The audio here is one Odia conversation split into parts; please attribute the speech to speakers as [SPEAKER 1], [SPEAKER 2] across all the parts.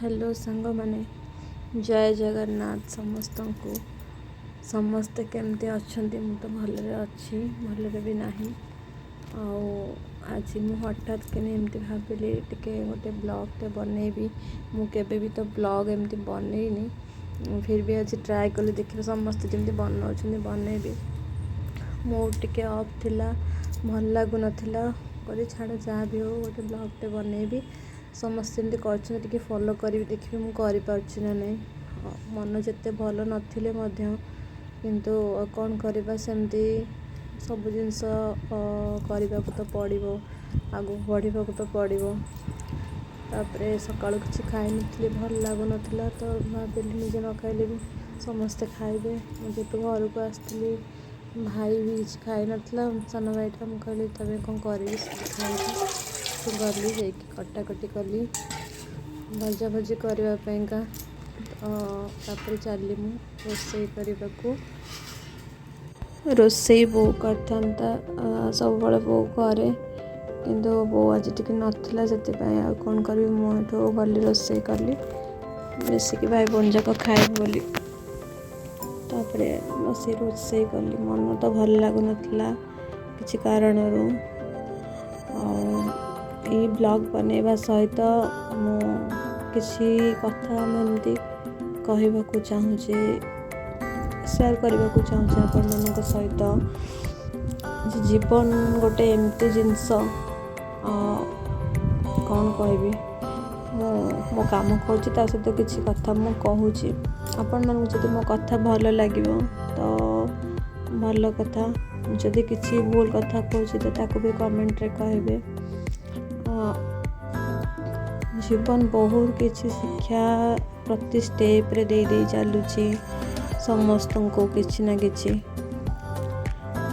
[SPEAKER 1] ହ୍ୟାଲୋ ସାଙ୍ଗମାନେ, ଜୟ ଜଗନ୍ନାଥ ସମସ୍ତଙ୍କୁ। ସମସ୍ତେ କେମିତି ଅଛନ୍ତି? ମୁଁ ତ ଭଲରେ ଅଛି, ଭଲରେ ବି ନାହିଁ। ଆଉ ଆଜି ମୁଁ ହଠାତ୍ କିନି ଏମିତି ଭାବିଲି ଟିକେ ଗୋଟେ ବ୍ଲଗ୍ଟେ ବନେଇବି। ମୁଁ କେବେ ବି ତ ବ୍ଲଗ୍ ଏମିତି ବନେଇନି, ଫିର୍ ବି ଆଜି ଟ୍ରାଏ କଲି, ଦେଖିବି ସମସ୍ତେ ଯେମିତି ବନଉଛନ୍ତି ବନେଇବି। ମୁଁ ଟିକେ ଅଫ୍ ଥିଲା, ଭଲ ଲାଗୁନଥିଲା, କହିଲି ଛାଡ଼, ଯାହା ବି ହଉ ଗୋଟେ ବ୍ଲଗ୍ଟେ ବନେଇବି। ସମସ୍ତେ ଯେମିତି କରିଛନ୍ତି ଟିକେ ଫଲୋ କରିବି, ଦେଖିବି ମୁଁ କରିପାରୁଛି ନା ନାହିଁ। ମନ ଯେତେ ଭଲ ନଥିଲେ ମଧ୍ୟ କିନ୍ତୁ କ'ଣ କରିବା, ସେମିତି ସବୁ ଜିନିଷ କରିବାକୁ ତ ପଡ଼ିବ, ଆଗକୁ ବଢ଼ିବାକୁ ତ ପଡ଼ିବ। ତାପରେ ସକାଳୁ କିଛି ଖାଇନଥିଲି, ଭଲ ଲାଗୁନଥିଲା, ତ ଭାବିଲି ନିଜେ ନ ଖାଇଲେ ବି ସମସ୍ତେ ଖାଇବେ। ମୁଁ ଯେହେତୁ ଘରକୁ ଆସିଥିଲି, ଭାଇ ବି କିଛି ଖାଇନଥିଲା, ସାନ ଭାଇଟା। ମୁଁ କହିଲି ତା ପାଇଁ କ'ଣ କରିବି, ସେ ଖାଇବ। ଗଲି, ଯାଇକି କଟାକଟି କଲି ଭଜା ଭଜି କରିବା ପାଇଁକା। ତ ତାପରେ ଚାଲିଲି ମୁଁ ରୋଷେଇ କରିବାକୁ। ରୋଷେଇ ବୋଉ କରିଥାନ୍ତା, ସବୁବେଳେ ବୋଉ କରେ, କିନ୍ତୁ ବୋଉ ଆଜି ଟିକେ ନଥିଲା। ସେଥିପାଇଁ ଆଉ କ'ଣ କରିବି, ମୁଁ ଏଠୁ ଗଲି, ରୋଷେଇ କଲି, ମିଶିକି ଭାଇ ଭଉଣୀ ଯାକ ଖାଇବୁ ବୋଲି। ତାପରେ ବସି ରୋଷେଇ କଲି। ମନ ତ ଭଲ ଲାଗୁନଥିଲା କିଛି କାରଣରୁ। ଆଉ ଏଇ ବ୍ଲଗ୍ ବନେଇବା ସହିତ ମୁଁ କିଛି କଥା ମୁଁ ଏମିତି କହିବାକୁ ଚାହୁଁଛି, ସେୟାର କରିବାକୁ ଚାହୁଁଛି ଆପଣମାନଙ୍କ ସହିତ ଯେ ଜୀବନ ଗୋଟେ ଏମିତି ଜିନିଷ, କ'ଣ କହିବି। ମୁଁ ମୋ କାମ କରୁଛି, ତା ସହିତ କିଛି କଥା ମୁଁ କହୁଛି। ଆପଣମାନଙ୍କୁ ଯଦି ମୋ କଥା ଭଲ ଲାଗିବ ତ ଭଲ କଥା, ଯଦି କିଛି ଭୁଲ କଥା କହୁଛି ତ ତାକୁ ବି କମେଣ୍ଟରେ କହିବେ। ଜୀବନ ବହୁତ କିଛି ଶିକ୍ଷା ପ୍ରତି ଷ୍ଟେପ୍ରେ ଦେଇ ଦେଇ ଚାଲୁଛି ସମସ୍ତଙ୍କୁ କିଛି ନା କିଛି।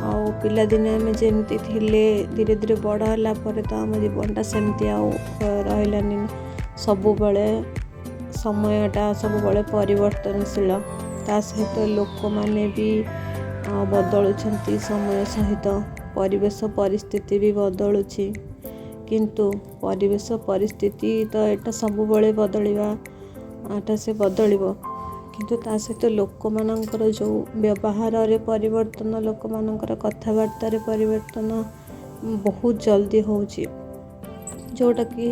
[SPEAKER 1] ଆଉ ପିଲାଦିନେ ଆମେ ଯେମିତି ଥିଲେ, ଧୀରେ ଧୀରେ ବଡ଼ ହେଲା ପରେ ତ ଆମ ଜୀବନଟା ସେମିତି ଆଉ ରହିଲାନି। ସବୁବେଳେ ସମୟଟା ସବୁବେଳେ ପରିବର୍ତ୍ତନଶୀଳ, ତା ସହିତ ଲୋକମାନେ ବି ବଦଳୁଛନ୍ତି ସମୟ ସହିତ, ପରିବେଶ ପରିସ୍ଥିତି ବି ବଦଳୁଛି। କିନ୍ତୁ ପରିବେଶ ପରିସ୍ଥିତି ତ ଏଇଟା ସବୁବେଳେ ବଦଳିବା, ଏଇଟା ସେ ବଦଳିବ, କିନ୍ତୁ ତା ସହିତ ଲୋକମାନଙ୍କର ଯେଉଁ ବ୍ୟବହାରରେ ପରିବର୍ତ୍ତନ, ଲୋକମାନଙ୍କର କଥାବାର୍ତ୍ତାରେ ପରିବର୍ତ୍ତନ ବହୁତ ଜଲ୍ଦି ହେଉଛି, ଯେଉଁଟାକି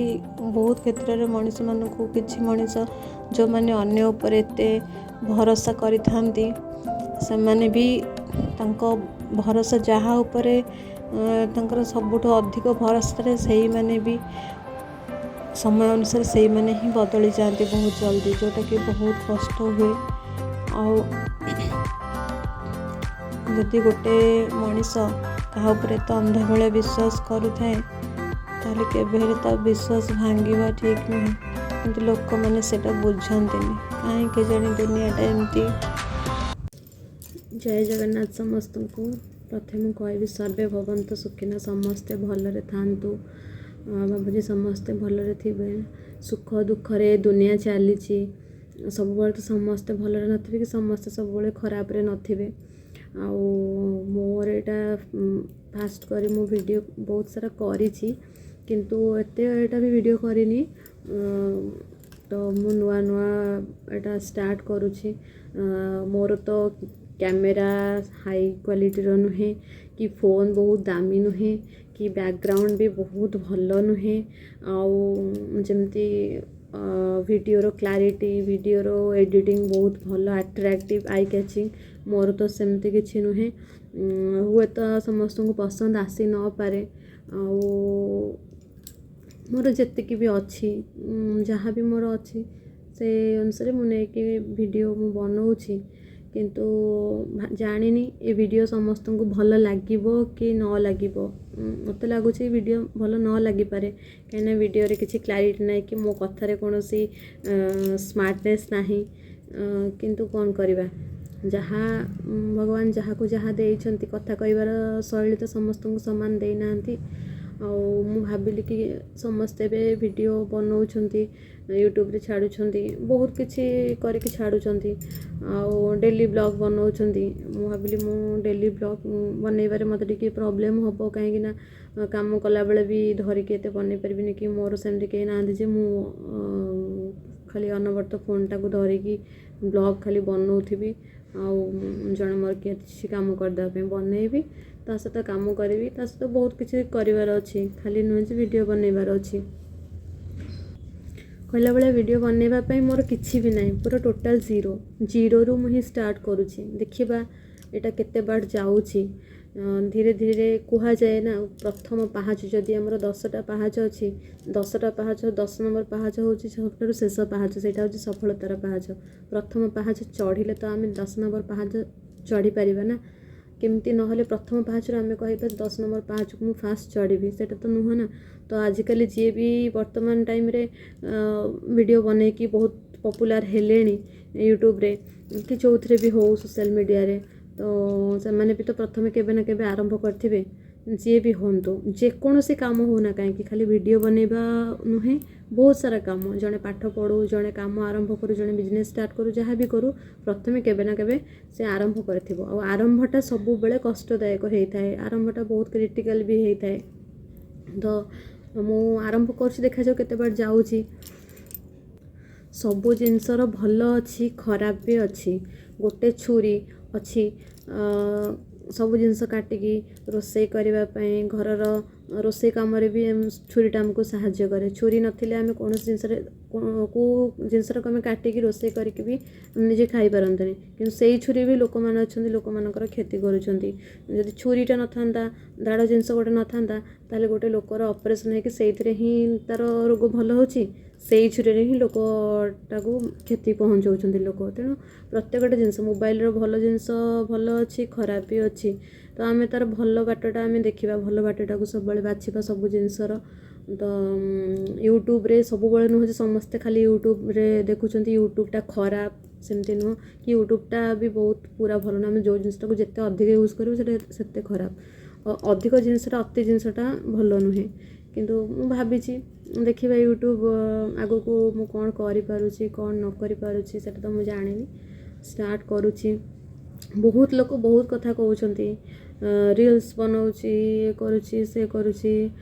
[SPEAKER 1] ବହୁତ କ୍ଷେତ୍ରରେ ମଣିଷମାନଙ୍କୁ, କିଛି ମଣିଷ ଯେଉଁମାନେ ଅନ୍ୟ ଉପରେ ଏତେ ଭରସା କରିଥାନ୍ତି, ସେମାନେ ବି ତାଙ୍କ ଭରସା ଯାହା ଉପରେ ତାଙ୍କର ସବୁଠୁ ଅଧିକ ଭରସାରେ, ସେଇମାନେ ବି ସମୟ ଅନୁସାରେ ସେଇମାନେ ହିଁ ବଦଳି ଯାଆନ୍ତି ବହୁତ ଜଲ୍ଦି, ଯେଉଁଟାକି ବହୁତ କଷ୍ଟ ହୁଏ। ଆଉ ଯଦି ଗୋଟେ ମଣିଷ କାହା ଉପରେ ଏତେ ଅନ୍ଧ ଭଳିଆ ବିଶ୍ୱାସ କରୁଥାଏ, ତାହେଲେ କେବେ ହେଲେ ତା ବିଶ୍ୱାସ ଭାଙ୍ଗିବା ଠିକ୍ ନୁହେଁ। କିନ୍ତୁ ଲୋକମାନେ ସେଇଟା ବୁଝନ୍ତିନି, କାହିଁ କେଜାଣି ଦୁନିଆଟା ଏମିତି। ଜୟ ଜଗନ୍ନାଥ ସମସ୍ତଙ୍କୁ। ପ୍ରଥମେ ମୁଁ କହିବି ସର୍ବେ ଭବନ୍ତୁ ସୁଖିନଃ, ସମସ୍ତେ ଭଲରେ ଥାଆନ୍ତୁ। ଭାବୁଛି ସମସ୍ତେ ଭଲରେ ଥିବେ। ସୁଖ ଦୁଃଖରେ ଦୁନିଆ ଚାଲିଛି। ସବୁବେଳେ ତ ସମସ୍ତେ ଭଲରେ ନଥିବେ କି ସମସ୍ତେ ସବୁବେଳେ ଖରାପରେ ନଥିବେ। ଆଉ ମୋର ଏଇଟା ଫାଷ୍ଟ କରି ମୁଁ ଭିଡ଼ିଓ ବହୁତ ସାରା କରିଛି, କିନ୍ତୁ ଏତେ ଏଇଟା ବି ଭିଡ଼ିଓ କରିନି। ତ ମୁଁ ନୂଆ ନୂଆ ଏଇଟା ଷ୍ଟାର୍ଟ କରୁଛି। ମୋର ତ କ୍ୟାମେରା ହାଇ କ୍ୱାଲିଟିର ନୁହେଁ କି ଫୋନ୍ ବହୁତ ଦାମୀ ନୁହେଁ କି ବ୍ୟାକଗ୍ରାଉଣ୍ଡ ବି ବହୁତ ଭଲ ନୁହେଁ। ଆଉ ଯେମିତି ଭିଡ଼ିଓର କ୍ଲାରିଟି, ଭିଡ଼ିଓର ଏଡ଼ିଟିଂ ବହୁତ ଭଲ, ଆଟ୍ରାକ୍ଟିଭ୍, I catching, ମୋର ତ ସେମିତି କିଛି ନୁହେଁ। ହୁଏତ ସମସ୍ତଙ୍କୁ ପସନ୍ଦ ଆସି ନପାରେ। ଆଉ ମୋର ଯେତିକି ବି ଅଛି, ଯାହା ବି ମୋର ଅଛି, ସେ ଅନୁସାରେ ମୁଁ ନେଇକି ଭିଡ଼ିଓ ମୁଁ ବନଉଛି। କିନ୍ତୁ ଜାଣିନି ଏ ଭିଡ଼ିଓ ସମସ୍ତଙ୍କୁ ଭଲ ଲାଗିବ କି ନ ଲାଗିବ। ମୋତେ ଲାଗୁଛି ଭିଡ଼ିଓ ଭଲ ନ ଲାଗିପାରେ, କାହିଁକିନା ଭିଡ଼ିଓରେ କିଛି କ୍ଲାରିଟି ନାହିଁ କି ମୋ କଥାରେ କୌଣସି ସ୍ମାର୍ଟନେସ୍ ନାହିଁ। କିନ୍ତୁ କ'ଣ କରିବା, ଯାହା ଭଗବାନ ଯାହାକୁ ଯାହା ଦେଇଛନ୍ତି, କଥା କହିବାର ଶୈଳୀ ତ ସମସ୍ତଙ୍କୁ ସମାନ ଦେଇନାହାନ୍ତି। ଆଉ ମୁଁ ଭାବିଲି କି ସମସ୍ତେ ଏବେ ଭିଡ଼ିଓ ବନଉଛନ୍ତି, ୟୁଟ୍ୟୁବରେ ଛାଡ଼ୁଛନ୍ତି, ବହୁତ କିଛି କରିକି ଛାଡ଼ୁଛନ୍ତି ଆଉ ଡେଲି ବ୍ଲଗ୍ ବନଉଛନ୍ତି। ମୁଁ ଭାବିଲି ମୁଁ ଡେଲି ବ୍ଲଗ୍ ବନେଇବାରେ ମୋତେ ଟିକେ ପ୍ରୋବ୍ଲେମ୍ ହେବ, କାହିଁକିନା କାମ କଲାବେଳେ ବି ଧରିକି ଏତେ ବନେଇ ପାରିବିନି କି ମୋର ସେମିତି କେହି ନାହାନ୍ତି ଯେ ମୁଁ ଖାଲି ଅନବରତ ଫୋନ୍ଟାକୁ ଧରିକି ବ୍ଲଗ୍ ଖାଲି ବନଉଥିବି ଆଉ ଜଣେ ମୋର କିଛି କାମ କରିଦେବା ପାଇଁ ବନେଇବି, ତା ସହିତ କାମ କରିବି, ତା ସହିତ ବହୁତ କିଛି କରିବାର ଅଛି। ଖାଲି ନୁହେଁ ଯେ ଭିଡ଼ିଓ ବନେଇବାର ଅଛି। କହିଲା ଭଳିଆ ଭିଡ଼ିଓ ବନେଇବା ପାଇଁ ମୋର କିଛି ବି ନାହିଁ, ପୁରା ଟୋଟାଲ୍ ଜିରୋ। ଜିରୋରୁ ମୁଁ ହିଁ ଷ୍ଟାର୍ଟ କରୁଛି। ଦେଖିବା ଏଇଟା କେତେ ବାଟ ଯାଉଛି। ଧୀରେ ଧୀରେ କୁହାଯାଏ ନା, ପ୍ରଥମ ପାହାଚ ଯଦି ଆମର 10ଟା ପାହାଚ ଅଛି, 10ଟା ପାହାଚ, 10 ନମ୍ବର ପାହାଚ ହେଉଛି ସବୁଠାରୁ ଶେଷ ପାହାଚ, ସେଇଟା ହେଉଛି ସଫଳତାର ପାହାଚ। ପ୍ରଥମ ପାହାଚ ଚଢ଼ିଲେ ତ ଆମେ 10 ନମ୍ବର ପାହାଚ ଚଢ଼ିପାରିବା ନା କେମିତି? ନହେଲେ ପ୍ରଥମ ପାହାଚରୁ ଆମେ କହିବା 10 ନମ୍ବର ପାହାଚକୁ ମୁଁ ଫାଷ୍ଟ ଚଢ଼ିବି, ସେଇଟା ତ ନୁହଁ ନା। ତ ଆଜିକାଲି ଯିଏ ବି ବର୍ତ୍ତମାନ ଟାଇମ୍ରେ ଭିଡ଼ିଓ ବନେଇକି ବହୁତ ପପୁଲାର ହେଲେଣି ୟୁଟ୍ୟୁବରେ କି ଯେଉଁଥିରେ ବି ହଉ, ସୋସିଆଲ୍ ମିଡ଼ିଆରେ, ତ ସେମାନେ ବି ତ ପ୍ରଥମେ କେବେ ନା କେବେ ଆରମ୍ଭ କରିଥିବେ। ଯିଏ ବି ହୁଅନ୍ତୁ, ଯେକୌଣସି କାମ ହଉ ନା କାହିଁକି, ଖାଲି ଭିଡ଼ିଓ ବନେଇବା ନୁହେଁ, ବହୁତ ସାରା କାମ। ଜଣେ ପାଠ ପଢ଼ୁ, ଜଣେ କାମ ଆରମ୍ଭ କରୁ, ଜଣେ ବିଜନେସ୍ ଷ୍ଟାର୍ଟ କରୁ, ଯାହା ବି କରୁ, ପ୍ରଥମେ କେବେ ନା କେବେ ସେ ଆରମ୍ଭ କରିଥିବ। ଆଉ ଆରମ୍ଭଟା ସବୁବେଳେ କଷ୍ଟଦାୟକ ହେଇଥାଏ, ଆରମ୍ଭଟା ବହୁତ କ୍ରିଟିକାଲ୍ ବି ହେଇଥାଏ। ତ ମୁଁ ଆରମ୍ଭ କରୁଛି, ଦେଖାଯାଉ କେତେ ବାଟ ଯାଉଛି। ସବୁ ଜିନିଷର ଭଲ ଅଛି, ଖରାପ ବି ଅଛି। ଗୋଟେ ଛୁରୀ ଅଛି, ସବୁ ଜିନିଷ କାଟିକି ରୋଷେଇ କରିବା ପାଇଁ, ଘରର ରୋଷେଇ କାମରେ ବି ଛୁରୀଟା ଆମକୁ ସାହାଯ୍ୟ କରେ। ଛୁରୀ ନଥିଲେ ଆମେ କୌଣସି ଜିନିଷରେ, କେଉଁ ଜିନିଷଟାକୁ ଆମେ କାଟିକି ରୋଷେଇ କରିକି ବି ନିଜେ ଖାଇପାରନ୍ତେନି। କିନ୍ତୁ ସେଇ ଛୁରୀ ବି ଲୋକମାନେ ଅଛନ୍ତି, ଲୋକମାନଙ୍କର କ୍ଷତି କରୁଛନ୍ତି। ଯଦି ଛୁରୀଟା ନଥାନ୍ତା, ଦାଢ଼ ଜିନିଷ ଗୋଟେ ନଥାନ୍ତା, ତାହେଲେ ଗୋଟେ ଲୋକର ଅପରେସନ୍ ହେଇକି ସେଇଥିରେ ହିଁ ତା'ର ରୋଗ ଭଲ ହେଉଛି, ସେଇ ଛୁରୀରେ ହିଁ ଲୋକଟାକୁ କ୍ଷତି ପହଞ୍ଚଉଛନ୍ତି ଲୋକ। ତେଣୁ ପ୍ରତ୍ୟେକଟା ଜିନିଷ ମୋବାଇଲର ଭଲ ଜିନିଷ ଭଲ ଅଛି, ଖରାପ ବି ଅଛି। ତ ଆମେ ତା'ର ଭଲ ବାଟଟା ଆମେ ଦେଖିବା, ଭଲ ବାଟଟାକୁ ସବୁବେଳେ ବାଛିବା ସବୁ ଜିନିଷର। ତ ୟୁଟ୍ୟୁବରେ ସବୁବେଳେ ନୁହଁ ଯେ ସମସ୍ତେ ଖାଲି ୟୁଟ୍ୟୁବରେ ଦେଖୁଛନ୍ତି ୟୁଟ୍ୟୁବଟା ଖରାପ, ସେମିତି ନୁହଁ କି ୟୁଟ୍ୟୁବଟା ବି ବହୁତ ପୁରା ଭଲ ନୁହଁ। ଆମେ ଯେଉଁ ଜିନିଷଟାକୁ ଯେତେ ଅଧିକ ୟୁଜ୍ କରିବୁ, ସେଇଟା ସେତେ ଖରାପ। ଅଧିକ ଜିନିଷଟା, ଅତି ଜିନିଷଟା ଭଲ ନୁହେଁ। କିନ୍ତୁ ମୁଁ ଭାବିଛି, ଦେଖିବା ୟୁଟ୍ୟୁବ ଆଗକୁ ମୁଁ କ'ଣ କରିପାରୁଛି, କ'ଣ ନ କରିପାରୁଛି, ସେଇଟା ତ ମୁଁ ଜାଣିନି। ଷ୍ଟାର୍ଟ କରୁଛି। ବହୁତ ଲୋକ ବହୁତ କଥା କହୁଛନ୍ତି, ରିଲ୍ସ ବନଉଛି, ଇଏ କରୁଛି, ସେ କରୁଛି,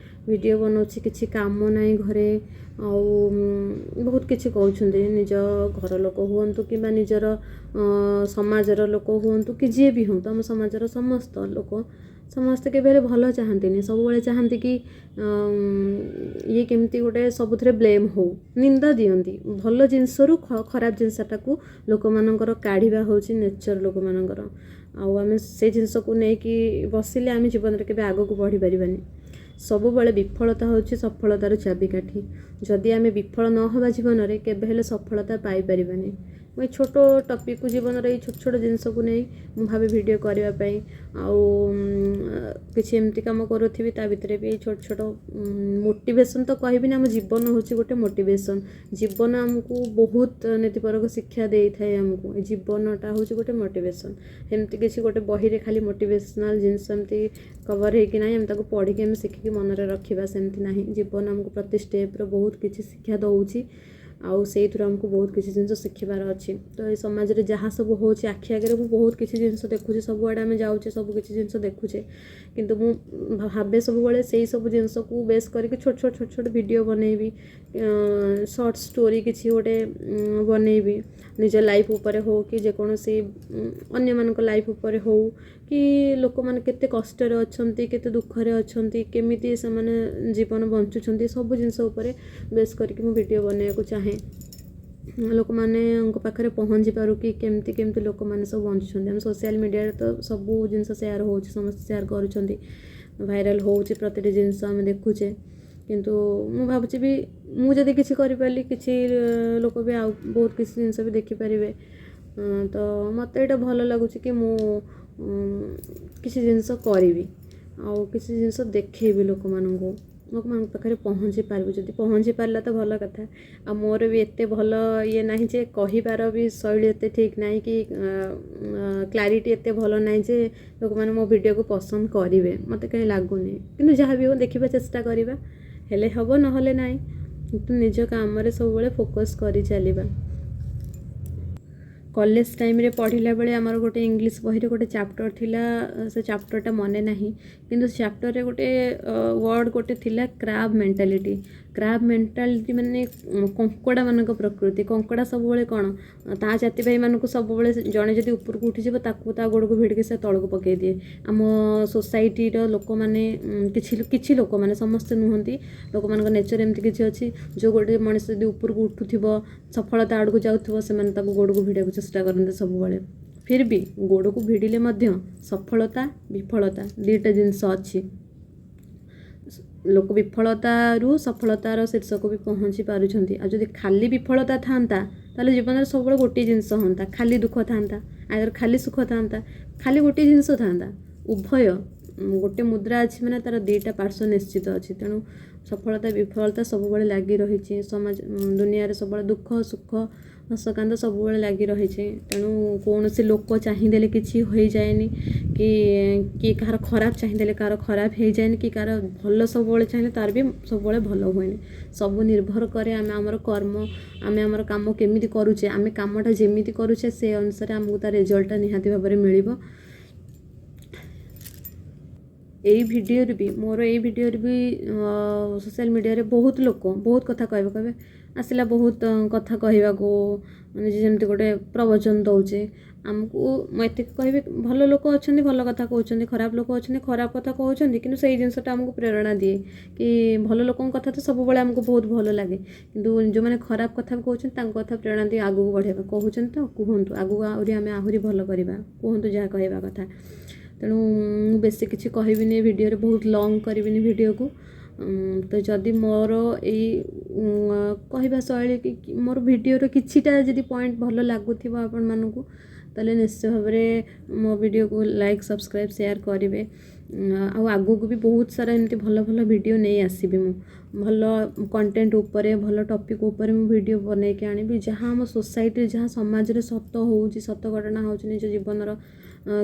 [SPEAKER 1] ଭିଡ଼ିଓ ବନଉଛି, କିଛି କାମ ନାହିଁ ଘରେ, ଆଉ ବହୁତ କିଛି କହୁଛନ୍ତି। ନିଜ ଘର ଲୋକ ହୁଅନ୍ତୁ କିମ୍ବା ନିଜର ସମାଜର ଲୋକ ହୁଅନ୍ତୁ କି ଯିଏ ବି ହୁଅନ୍ତୁ, ଆମ ସମାଜର ସମସ୍ତ ଲୋକ, ସମସ୍ତେ କେବେ ହେଲେ ଭଲ ଚାହାନ୍ତିନି। ସବୁବେଳେ ଚାହାନ୍ତି କି ଇଏ କେମିତି ଗୋଟେ ସବୁଥିରେ ବ୍ଲେମ୍ ହଉ, ନିନ୍ଦା ଦିଅନ୍ତି। ଭଲ ଜିନିଷରୁ ଖରାପ ଜିନିଷଟାକୁ ଲୋକମାନଙ୍କର କାଢ଼ିବା ହେଉଛି ନେଚର୍ ଲୋକମାନଙ୍କର। ଆଉ ଆମେ ସେ ଜିନିଷକୁ ନେଇକି ବସିଲେ ଆମେ ଜୀବନରେ କେବେ ଆଗକୁ ବଢ଼ିପାରିବାନି। ସବୁବେଳେ ବିଫଳତା ହେଉଛି ସଫଳତାର ଚାବିକାଠି। ଯଦି ଆମେ ବିଫଳ ନ ହେବା, ଜୀବନରେ କେବେ ହେଲେ ସଫଳତା ପାଇପାରିବାନି। ମୁଁ ଏଇ ଛୋଟ ଟପିକ୍କୁ, ଜୀବନର ଏଇ ଛୋଟ ଛୋଟ ଜିନିଷକୁ ନେଇ ମୁଁ ଭାବେ ଭିଡ଼ିଓ କରିବା ପାଇଁ। ଆଉ କିଛି ଏମିତି କାମ କରୁଥିବି, ତା ଭିତରେ ବି ଏଇ ଛୋଟ ଛୋଟ ମୋଟିଭେସନ୍ ତ କହିବିନି, ଆମ ଜୀବନ ହେଉଛି ଗୋଟେ ମୋଟିଭେସନ୍। ଜୀବନ ଆମକୁ ବହୁତ ନୀତିପରକ ଶିକ୍ଷା ଦେଇଥାଏ ଆମକୁ। ଏ ଜୀବନଟା ହେଉଛି ଗୋଟେ ମୋଟିଭେସନ୍। ଏମିତି କିଛି ଗୋଟେ ବହିରେ ଖାଲି ମୋଟିଭେସନାଲ୍ ଜିନିଷ ଏମିତି କଭର୍ ହେଇକି ନାହିଁ, ଆମେ ତାକୁ ପଢ଼ିକି ଆମେ ଶିଖିକି ମନରେ ରଖିବା, ସେମିତି ନାହିଁ। ଜୀବନ ଆମକୁ ପ୍ରତି ଷ୍ଟେପ୍ର ବହୁତ କିଛି ଶିକ୍ଷା ଦେଉଛି ଆଉ ସେଇଥିରୁ ଆମକୁ ବହୁତ କିଛି ଜିନିଷ ଶିଖିବାର ଅଛି। ତ ଏଇ ସମାଜରେ ଯାହା ସବୁ ହେଉଛି, ଆଖି ଆଗରେ ମୁଁ ବହୁତ କିଛି ଜିନିଷ ଦେଖୁଛି। ସବୁଆଡ଼େ ଆମେ ଯାଉଛେ, ସବୁ କିଛି ଜିନିଷ ଦେଖୁଛେ। କିନ୍ତୁ ମୁଁ ଭାବେ ସବୁବେଳେ ସେଇ ସବୁ ଜିନିଷକୁ ବେସ୍ କରିକି ଛୋଟ ଛୋଟ ଛୋଟ ଛୋଟ ଭିଡ଼ିଓ ବନେଇବି, ସର୍ଟ ଷ୍ଟୋରି କିଛି ଗୋଟେ ବନେଇବି, ନିଜ ଲାଇଫ୍ ଉପରେ ହଉ କି ଯେକୌଣସି ଅନ୍ୟମାନଙ୍କ ଲାଇଫ୍ ଉପରେ ହଉ କି ଲୋକମାନେ କେତେ କଷ୍ଟରେ ଅଛନ୍ତି, କେତେ ଦୁଃଖରେ ଅଛନ୍ତି, କେମିତି ସେମାନେ ଜୀବନ ବଞ୍ଚୁଛନ୍ତି, ସବୁ ଜିନିଷ ଉପରେ ବେସ୍ କରିକି ମୁଁ ଭିଡ଼ିଓ ବନେଇବାକୁ ଚାହେଁ। ଲୋକମାନଙ୍କ ପାଖରେ ପହଞ୍ଚି ପାରୁ କି କେମିତି କେମିତି ଲୋକମାନେ ସବୁ ବଞ୍ଚୁଛନ୍ତି। ଆମ ସୋସିଆଲ୍ ମିଡ଼ିଆରେ ତ ସବୁ ଜିନିଷ ସେୟାର ହେଉଛି, ସମସ୍ତେ ସେୟାର କରୁଛନ୍ତି, ଭାଇରାଲ୍ ହେଉଛି, ପ୍ରତିଟି ଜିନିଷ ଆମେ ଦେଖୁଛେ। କିନ୍ତୁ ମୁଁ ଭାବୁଛି ବି ମୁଁ ଯଦି କିଛି କରିପାରିଲି, କିଛି ଲୋକ ବି ଆଉ ବହୁତ କିଛି ଜିନିଷ ବି ଦେଖିପାରିବେ। ତ ମୋତେ ଏଇଟା ଭଲ ଲାଗୁଛି କି ମୁଁ କିଛି ଜିନିଷ କରିବି ଆଉ କିଛି ଜିନିଷ ଦେଖେଇବି ଲୋକମାନଙ୍କୁ, ଲୋକମାନଙ୍କ ପାଖରେ ପହଞ୍ଚି ପାରିବି। ଯଦି ପହଞ୍ଚି ପାରିଲା ତ ଭଲ କଥା। ଆଉ ମୋର ବି ଏତେ ଭଲ ଇଏ ନାହିଁ ଯେ କହିବାର ବି ଶୈଳୀ ଏତେ ଠିକ୍ ନାହିଁ କି କ୍ଲାରିଟି ଏତେ ଭଲ ନାହିଁ ଯେ ଲୋକମାନେ ମୋ ଭିଡ଼ିଓକୁ ପସନ୍ଦ କରିବେ, ମୋତେ କାହିଁ ଲାଗୁନି। କିନ୍ତୁ ଯାହା ବି ହଉ, ଦେଖିବା, ଚେଷ୍ଟା କରିବା, ହେଲେ ହେବ, ନହେଲେ ନାହିଁ। କିନ୍ତୁ ନିଜ କାମରେ ସବୁବେଳେ ଫୋକସ୍ କରି ଚାଲିବା। କଲେଜ ଟାଇମ୍ରେ ପଢ଼ିଲା ବେଳେ ଆମର ଗୋଟେ ଇଂଲିଶ ବହିରେ ଗୋଟେ ଚାପ୍ଟର ଥିଲା। ସେ ଚାପ୍ଟରଟା ମନେ ନାହିଁ, କିନ୍ତୁ ସେ ଚାପ୍ଟରରେ ଗୋଟେ ୱାର୍ଡ଼ ଗୋଟେ ଥିଲା, କ୍ରାବ୍ ମେଣ୍ଟାଲିଟି। କ୍ରାବ୍ ମେଣ୍ଟାଲିଟି ମାନେ କଙ୍କଡ଼ାମାନଙ୍କ ପ୍ରକୃତି। କଙ୍କଡ଼ା ସବୁବେଳେ କ'ଣ ତା ଜାତି ଭାଇମାନଙ୍କୁ ସବୁବେଳେ, ଜଣେ ଯଦି ଉପରକୁ ଉଠିଯିବ ତାକୁ ତା ଗୋଡ଼କୁ ଭିଡ଼ିକି ସେ ତଳକୁ ପକାଇ ଦିଏ। ଆମ ସୋସାଇଟିର ଲୋକମାନେ, କିଛି କିଛି ଲୋକମାନେ, ସମସ୍ତେ ନୁହନ୍ତି, ଲୋକମାନଙ୍କ ନେଚର୍ ଏମିତି କିଛି ଅଛି, ଯେଉଁ ଗୋଟେ ମଣିଷ ଯଦି ଉପରକୁ ଉଠୁଥିବ, ସଫଳତା ଆଡ଼କୁ ଯାଉଥିବ, ସେମାନେ ତାକୁ ଗୋଡ଼କୁ ଭିଡ଼ିବାକୁ ଚେଷ୍ଟା କରନ୍ତି ସବୁବେଳେ। ଫିର୍ ବି ଗୋଡ଼କୁ ଭିଡ଼ିଲେ ମଧ୍ୟ ସଫଳତା ବିଫଳତା ଦୁଇଟା ଜିନିଷ ଅଛି। ଲୋକ ବିଫଳତାରୁ ସଫଳତାର ଶୀର୍ଷକୁ ବି ପହଞ୍ଚି ପାରୁଛନ୍ତି। ଆଉ ଯଦି ଖାଲି ବିଫଳତା ଥାନ୍ତା, ତାହେଲେ ଜୀବନରେ ସବୁବେଳେ ଗୋଟିଏ ଜିନିଷ ହୁଅନ୍ତା, ଖାଲି ଦୁଃଖ ଥାନ୍ତା, ଆଇଦର ଖାଲି ସୁଖ ଥାନ୍ତା, ଖାଲି ଗୋଟିଏ ଜିନିଷ ଥାନ୍ତା। ଉଭୟ, ଗୋଟେ ମୁଦ୍ରା ଅଛି ମାନେ ତା'ର ଦୁଇଟା ପାର୍ଶ୍ୱ ନିଶ୍ଚିତ ଅଛି। ତେଣୁ ସଫଳତା ବିଫଳତା ସବୁବେଳେ ଲାଗି ରହିଛି। ସମାଜ ଦୁନିଆରେ ସବୁବେଳେ ଦୁଃଖ ସୁଖ ହସକାନ୍ଦ ସବୁବେଳେ ଲାଗି ରହିଛି। ତେଣୁ କୌଣସି ଲୋକ ଚାହିଁଦେଲେ କିଛି ହୋଇଯାଏନି, କି କିଏ କାହାର ଖରାପ ଚାହିଁଦେଲେ କାହାର ଖରାପ ହେଇଯାଏନି, କି କାହାର ଭଲ ସବୁବେଳେ ଚାହିଁଲେ ତା'ର ବି ସବୁବେଳେ ଭଲ ହୁଏନି। ସବୁ ନିର୍ଭର କରେ ଆମେ ଆମର କର୍ମ, ଆମେ ଆମର କାମ କେମିତି କରୁଛେ। ଆମେ କାମଟା ଯେମିତି କରୁଛେ, ସେ ଅନୁସାରେ ଆମକୁ ତା ରେଜଲ୍ଟଟା ନିହାତି ଭାବରେ ମିଳିବ। ଏଇ ଭିଡ଼ିଓରେ ବି, ମୋର ଏଇ ଭିଡ଼ିଓରେ ବି ସୋସିଆଲ୍ ମିଡ଼ିଆରେ ବହୁତ ଲୋକ ବହୁତ କଥା କହିବେ, କହିବେ ଆସିଲା ବହୁତ କଥା କହିବାକୁ, ମାନେ ଯେମିତି ଗୋଟେ ପ୍ରବଚନ ଦେଉଛି ଆମକୁ। ମୁଁ ଏତିକି କହିବି, ଭଲ ଲୋକ ଅଛନ୍ତି, ଭଲ କଥା କହୁଛନ୍ତି, ଖରାପ ଲୋକ ଅଛନ୍ତି, ଖରାପ କଥା କହୁଛନ୍ତି। କିନ୍ତୁ ସେଇ ଜିନିଷଟା ଆମକୁ ପ୍ରେରଣା ଦିଏ କି ଭଲ ଲୋକଙ୍କ କଥା ତ ସବୁବେଳେ ଆମକୁ ବହୁତ ଭଲ ଲାଗେ, କିନ୍ତୁ ଯେଉଁମାନେ ଖରାପ କଥା ବି କହୁଛନ୍ତି, ତାଙ୍କ କଥା ପ୍ରେରଣା ଦିଏ ଆଗକୁ ବଢ଼ିବା ପାଇଁ। କହୁଛନ୍ତି ତ କୁହନ୍ତୁ, ଆଗକୁ ଆହୁରି ଆମେ ଆହୁରି ଭଲ କରିବା, କୁହନ୍ତୁ ଯାହା କହିବା କଥା। ତେଣୁ ମୁଁ ବେଶୀ କିଛି କହିବିନି ଏ ଭିଡ଼ିଓରେ, ବହୁତ ଲଙ୍ଗ୍ କରିବିନି ଭିଡ଼ିଓକୁ। ତ ଯଦି ମୋର ଏଇ କହିବା ଶୈଳୀ କି ମୋର ଭିଡ଼ିଓର କିଛିଟା ଯଦି ପଏଣ୍ଟ ଭଲ ଲାଗୁଥିବ ଆପଣମାନଙ୍କୁ, ତାହେଲେ ନିଶ୍ଚୟ ଭାବରେ ମୋ ଭିଡ଼ିଓକୁ ଲାଇକ୍, ସବସ୍କ୍ରାଇବ୍, ସେୟାର କରିବେ। ଆଉ ଆଗକୁ ବି ବହୁତ ସାରା ଏମିତି ଭଲ ଭଲ ଭିଡ଼ିଓ ନେଇ ଆସିବି ମୁଁ। ଭଲ କଣ୍ଟେଣ୍ଟ ଉପରେ, ଭଲ ଟପିକ୍ ଉପରେ ମୁଁ ଭିଡ଼ିଓ ବନେଇକି ଆଣିବି। ଯାହା ଆମ ସୋସାଇଟିରେ, ଯାହା ସମାଜରେ ସତ ହେଉଛି, ସତ ଘଟଣା ହେଉଛି, ନିଜ ଜୀବନର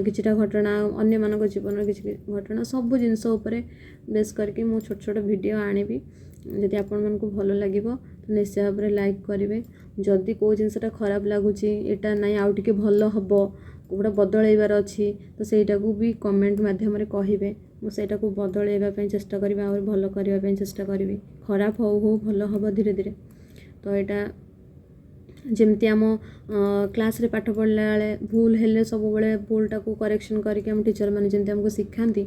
[SPEAKER 1] କିଛିଟା ଘଟଣା, ଅନ୍ୟମାନଙ୍କ ଜୀବନର କିଛି ଘଟଣା, ସବୁ ଜିନିଷ ଉପରେ ବେସ୍ କରିକି ମୁଁ ଛୋଟ ଛୋଟ ଭିଡ଼ିଓ ଆଣିବି। ଯଦି ଆପଣମାନଙ୍କୁ ଭଲ ଲାଗିବ ତ ନିଶ୍ଚୟ ଭାବରେ ଲାଇକ୍ କରିବେ। ଯଦି କେଉଁ ଜିନିଷଟା ଖରାପ ଲାଗୁଛି, ଏଇଟା ନାଇଁ ଆଉ ଟିକେ ଭଲ ହେବ, କେଉଁଟା ବଦଳେଇବାର ଅଛି, ତ ସେଇଟାକୁ ବି କମେଣ୍ଟ ମାଧ୍ୟମରେ କହିବେ। ମୁଁ ସେଇଟାକୁ ବଦଳେଇବା ପାଇଁ ଚେଷ୍ଟା କରିବି, ଆହୁରି ଭଲ କରିବା ପାଇଁ ଚେଷ୍ଟା କରିବି। ଖରାପ ହଉ ହଉ ଭଲ ହେବ ଧୀରେ ଧୀରେ। ତ ଏଇଟା ଯେମିତି ଆମ କ୍ଲାସ୍ରେ ପାଠ ପଢ଼ିଲା ବେଳେ ଭୁଲ ହେଲେ ସବୁବେଳେ ଭୁଲଟାକୁ କରେକ୍ସନ୍ କରିକି ଆମ ଟିଚର୍ ମାନେ ଯେମିତି ଆମକୁ ଶିଖାନ୍ତି,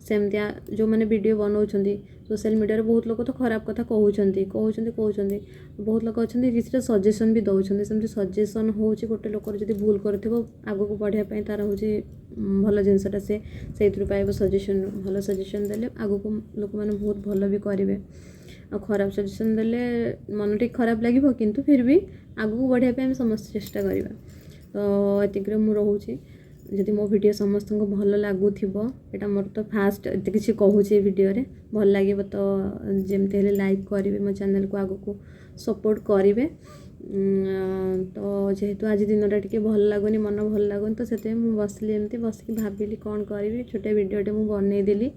[SPEAKER 1] ସେମିତିଆ ଯେଉଁମାନେ ଭିଡ଼ିଓ ବନାଉଛନ୍ତି ସୋସିଆଲ୍ ମିଡ଼ିଆରେ, ବହୁତ ଲୋକ ତ ଖରାପ କଥା କହୁଛନ୍ତି, କହୁଛନ୍ତି, କହୁଛନ୍ତି। ବହୁତ ଲୋକ ଅଛନ୍ତି କିଛିଟା ସଜେସନ୍ ବି ଦେଉଛନ୍ତି। ସେମିତି ସଜେସନ୍ ହେଉଛି ଗୋଟେ ଲୋକର ଯଦି ଭୁଲ କରିଥିବ, ଆଗକୁ ବଢ଼ିବା ପାଇଁ ତା'ର ହେଉଛି ଭଲ ଜିନିଷଟା ସେ ସେଇଥିରୁ ପାଇବ ସଜେସନ୍। ଭଲ ସଜେସନ୍ ଦେଲେ ଆଗକୁ ଲୋକମାନେ ବହୁତ ଭଲ ବି କରିବେ, ଆଉ ଖରାପ ସଜେସନ୍ ଦେଲେ ମନ ଟିକେ ଖରାପ ଲାଗିବ, କିନ୍ତୁ ଫିର୍ ବି ଆଗକୁ ବଢ଼ିବା ପାଇଁ ଆମେ ସମସ୍ତେ ଚେଷ୍ଟା କରିବା। ତ ଏତିକିରେ ମୁଁ ରହୁଛି। ଯଦି ମୋ ଭିଡ଼ିଓ ସମସ୍ତଙ୍କୁ ଭଲ ଲାଗୁଥିବ, ଏଇଟା ମୋର ତ ଫାଷ୍ଟ ଏତେ କିଛି କହୁଛି ଏ ଭିଡ଼ିଓରେ, ଭଲ ଲାଗିବ ତ ଯେମିତି ହେଲେ ଲାଇକ୍ କରିବେ, ମୋ ଚ୍ୟାନେଲ୍କୁ ଆଗକୁ ସପୋର୍ଟ କରିବେ। ତ ଯେହେତୁ ଆଜି ଦିନଟା ଟିକେ ଭଲ ଲାଗୁନି, ମନ ଭଲ ଲାଗୁନି, ତ ସେଥିପାଇଁ ମୁଁ ବସିଲି, ଏମିତି ବସିକି ଭାବିଲି କ'ଣ କରିବି, ଛୋଟିଆ ଭିଡ଼ିଓଟେ ମୁଁ ବନେଇଦେଲି।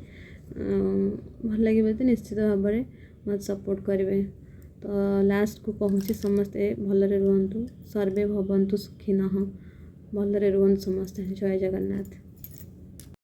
[SPEAKER 1] ଭଲ ଲାଗିବ ଯଦି ନିଶ୍ଚିତ ଭାବରେ ମୋତେ ସପୋର୍ଟ କରିବେ। ତ ଲାଷ୍ଟକୁ କହୁଛି, ସମସ୍ତେ ଭଲରେ ରୁହନ୍ତୁ। ସର୍ବେ ଭବନ୍ତୁ ସୁଖିନଃ। ଭଲରେ ରୁହନ୍ତୁ ସମସ୍ତେ। ଜୟ ଜଗନ୍ନାଥ।